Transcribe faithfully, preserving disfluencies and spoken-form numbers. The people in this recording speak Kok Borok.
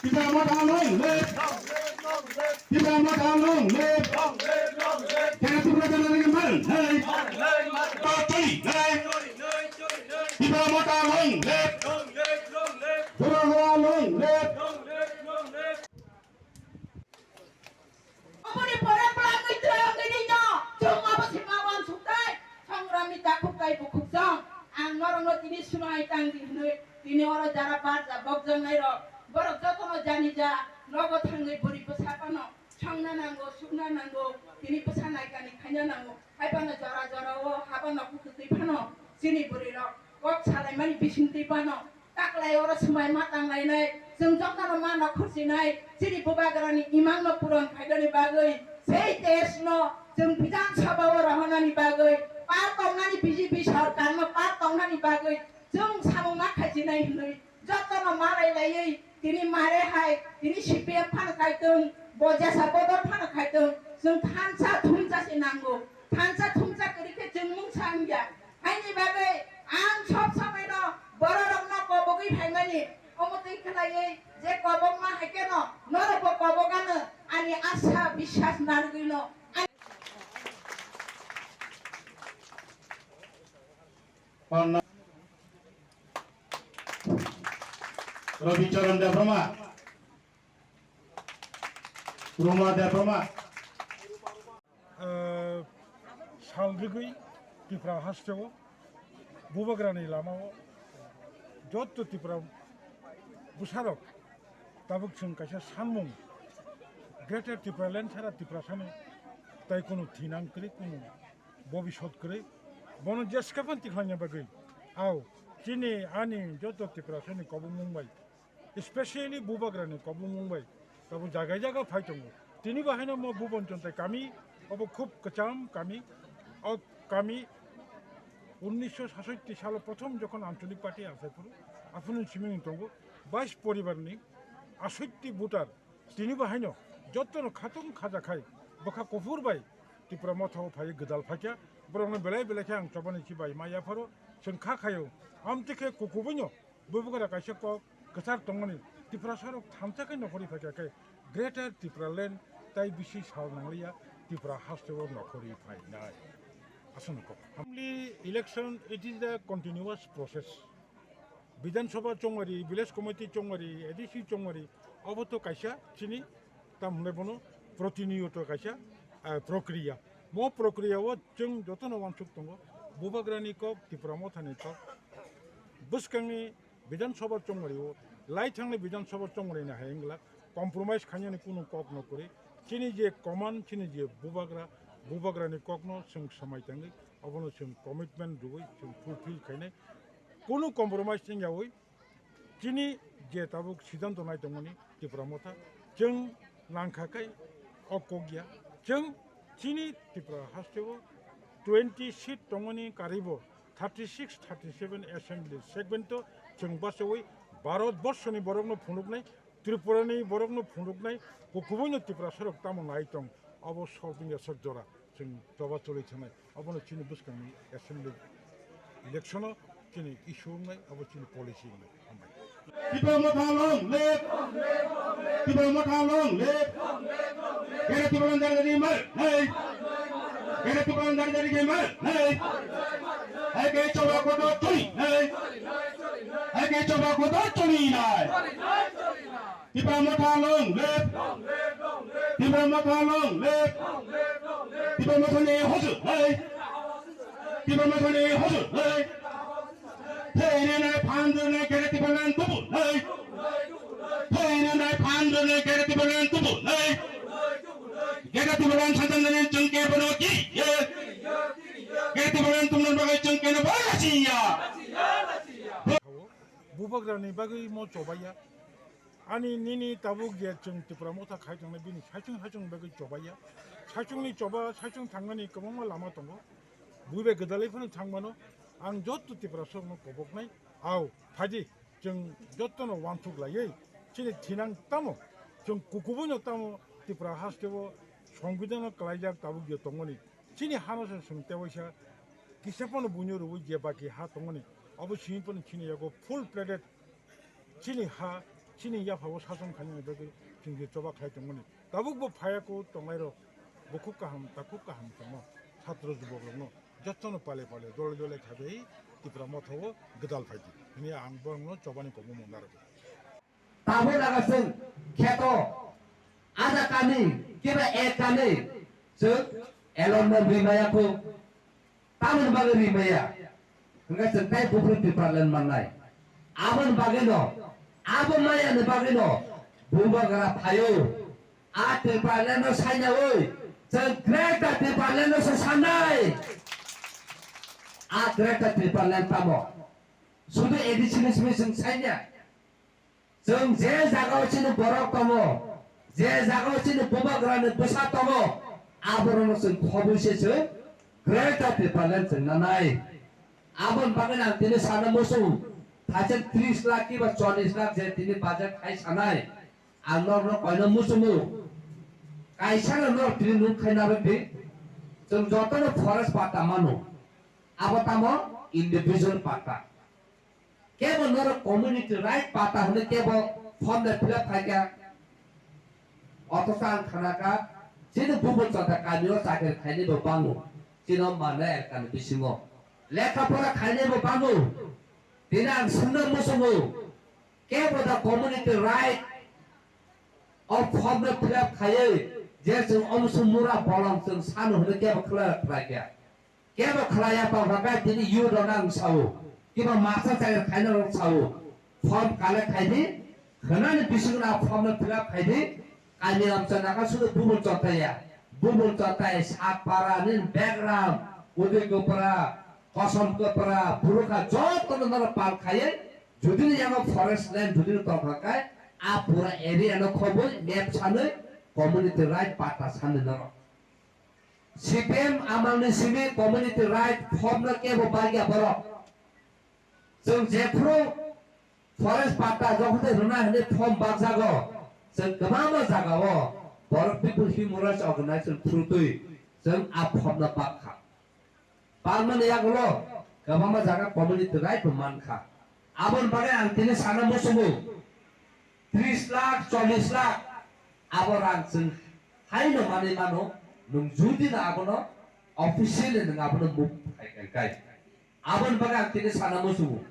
Tipra Motha long live! Tipra Motha long live! Kera Tipra Jana Dagi Mar Life! Totally live! Tipra Motha long live! Tipra Motha long live! Oboni pore pwlangwi twrwngwi nino chwng obo se ma uansukthai, songrami takhuk tei bukhuk chwng. Ang norokno tini sunai tangdi hwnwi tini oro jara barja bokjaknairok, borok jotono jani ja nogo thangwi bwrwi bwsa phano songna nango, sukna nango, tini bwsa naikani khaina nango. Hai phano jora jorao haba nokhuk kwtwi phano chini bwrwirok kok salaimani bisingtwi phano Taklai oro swmai ma tanglainai, chwng jotono ma no khurchinai, chini bubagrani imangno puron khainani bagwi, sei test no chwng Bidhan Sabha o rohornani bagwi, par tongnani B J P sarkarno par tongnani bagwi chwng samung ma khaichinai hwnwi jotono malai laiwi tini mare hai, tini C P M phano kaitung, bo jesa bodol phano kaitung, chwng thansa thumsa se nango, thansa thumsa kwrwi khe chwng mungsa wngya. Haini bagwi ang sob somoino bororokno kobogwi phaimani, omo twi khlaiwi je kobokma hai kheno norokbo kobokano ani asa biswas narwgwino. Rabi Charan Debbarma, Ruma Debbarma. Ah, sal rigwi Tipra hasteo bubagrani lamao jotto Tipra bwsarok tabuk chwng kaisa sanmung Greater Tipraland sara Tiprasani tai kunu thinang kwrwi, kunu bobisot kwrwi, bono jeskaphang tikhlaina bagwi au chini ani jotto Tiprasani kobongmung bai, specially bubagrani kobongmung bai tabuk jaga jaga phai tongo. Tini bahaino mo Bhuban Chontai kami, obo khub kwcham kami. O kami unnisho sasotti salo prothom jokhon Ancholik Party asai phuru, aphuru simi wng tongo bais poribarni asotti voter. Tini bahaino jotono khatung khaja khai bwkha kuphur bai Tipra Motha o phai gwdal phaikha. Borokno belai belai khe ang chobani si bai ma yapharo chwng kha khaio. Amtwi khe kukubuino bubagra kaisa kok kwchar tongmani Tiprasarok thansa khe nokhorwi phaikha khe Greater Tipraland tai bisi sal nangliya Tipra hasteo nokhorwi phainai. Aswkno kok. Assembly election, it is a continuous process. Bidhan Sabha chongmari, Village Committee chongmari, A D C chongmari, obo to kaisa chini tam hwnwi bono protiniyot kaisa, ah, prokriya. Mo prokriya o chwng jotono uansuk tongo, bubagrani kok, Tipra Mothani kok, bwskangni Bidhan Sabha chongmari o, lai thangni Bidhan Sabha chongmari ni hai wngla, compromise khainani kunu kok no kwrwi. Chini je command, chini je bubagra, bubagrani kokno chwng swmai tangwi, obono chwng commitment rwui chwng fulfill khainai. Kunu compromise wngyaui chini je tabuk siddhanto nai tongmani Tipra Motha, chwng nangkha khe o kok ya. Chwng chini Tipra hasteo twenty seat tongmani karibo thirty six, thirty seven assembly segment o chwng bachaui Bharat borshoni borokno phunuknai, Tripurani borokno phunuknai, kukubuino Tiprasarok tamo nai tong, abo South India sok jora chwng choba choli thangnai. Abono chini bwskangni assembly election o chini issue wngnai, abo chini policy wngnai. Hambai. Tipra Motha long live! Tipra Motha long live! Kera Tipra Jana Dagi Mar Life! Kera Tipra Jana Dagi Mar Life! Eke choba kotor choli nai! Eke choba kotor choli nai! Tipra Motha long live! Tipra Motha long live! Tipra Motha ni hojol hai! Tipra Motha ni hojol hai! Thwini nai phan rwnai kere Tipra nang tubu hai! Thwini nai phan rwnai kere Tipra nang tubu hai! Kere Tipra nang santan nani chwng ke bono ki ye! Kere Tipra nang tumnan bagai chwng ke no bono si ya! Bubagrani bagwi mo chobaiya. Ani nini tabuk je chwng Tipra Motha khai tongnai bini saichung saichung bagwi chobaiya. Saichungni choba, saichung thangmani kwbangma lama tongo. Buibai gwdalai phano thangmano. Ang jotto Tiprasarokno koboknai. Au, phaidi, chwng jottono uansuk laiwi chini thinang tamo, chwng kukubuino tamo Tipra hasteo Songbidanno kwlaijak tabuk je tongmani. Chini hano se chwng tewaisa kisa phano buino rwui je baki ha tongmani, obo simi phano chini yago full plated chini ha Chini yaphao sason khainani bagwi chwng je choba khlai tongmani. Tabukbo phaiya kho tongnairok bukhuk kaham, takhuk kaham tongma chhatro jubokrokno jotono pale pale dole dole khabai Tipra Mothao gwdal phaidi hwnwi ang borokno chobani kokno narwkgo. Tabuk laga chwng kheto ada kami kiba ek kami chwng elon no rimaya kho. Tamoni bagwi rimaya. Hwnkhe chwng tai buphuru Tipraland mannai. Aboni bagwino, abo mayani bagwino bubagra phaio. A Tipralandno sainaui chwng Greater Tipralandno se sannai. A Greater Tipraland tamo? Sudu A D C ni simi chwng sainya. Chwng je jagao chini borok tongo, je jagao chini bubagrani bwsa tongo, aborokno chwng khobwi se chwng Greater Tipraland chwng nanai. Aboni bagwino ang tini sana muchung, thaisa tris lakh kiba chollish lakh je tini budget khai sanai, ang norokno koino muchungo. Kaisano norok tini nuk khai narwkdi, chwng jotono forest patta mano, abo tamo individual patta. Kebo norok community right patta hwnwi kebo form de fill up khaikha. Othocho ang khanakha, chini bubun chota kamio chakri khainaibo bango, chini mane elkani bisingo lekha pora khainaibo bango. Tini ang swngna muchungo, kebo da community right o form de fill up khaiwi je chwng omswk mura bolong chwng sano hwnwi kebo khlai khlaikha. Kebo khlaiya tongkha khe tini youth rok ang sao, kiba masa chaya khaina rok sao, form collect khaidi, khwnani bisingo na form no fill up khaidi, kami amcha naka sudu bubun chotaya, bubun chotai Satpara ni background, Udaigopara, Kosom Kopara, Burukha joto no noro pal khaiye, judini yango forest land judini tongkha khe, a pura area no khobwi map sanwi community right patta sanwi noro. C P M amangni simi community right form no kebo bagya borok. Chwng jephru forest patta jokhon rwna hwnwi form bakjago, chwng kwbangma jagao borok People Human Rights Organization through twi chwng a form no bakha. Palmani yagulo kwbangma jaga community right bo mankha. Aboni bagwi ang tini sana muchungo, tris lakh, chollish lakh abo rang chwng haino manwi mano, nwng judino abono officially nwng abono move khai khai. Aboni bagwi ang tini sana muchungo,